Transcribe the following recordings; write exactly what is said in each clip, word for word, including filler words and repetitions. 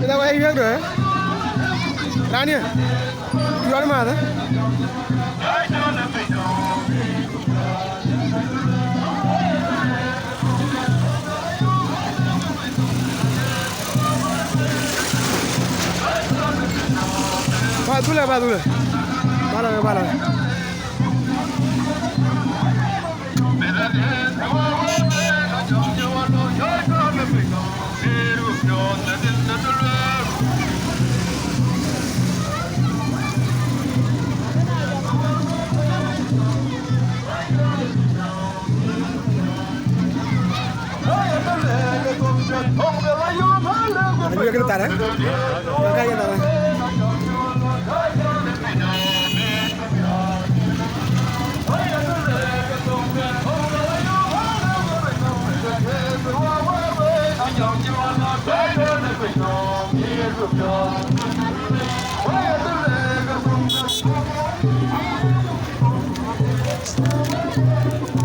Ëda wai wiëk dö, eh? Rani, eh? Yuɔr math, eh? Ba dhulë, ba dhulë. Ba la, ba la. Ajuɛk kën thar, eh? Ka ye thar, eh?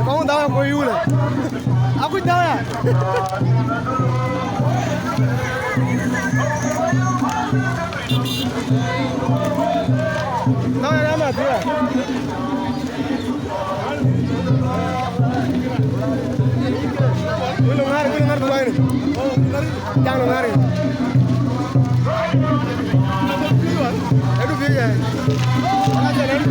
Kɔŋ dhau ya kɔc yulë. Akuc dhau ya. Dhau ya, ya math ya. Wël ŋäär, wël ŋäär tuany. Jaŋ ŋäär. Edu piöc ya. Ala jɛn edu.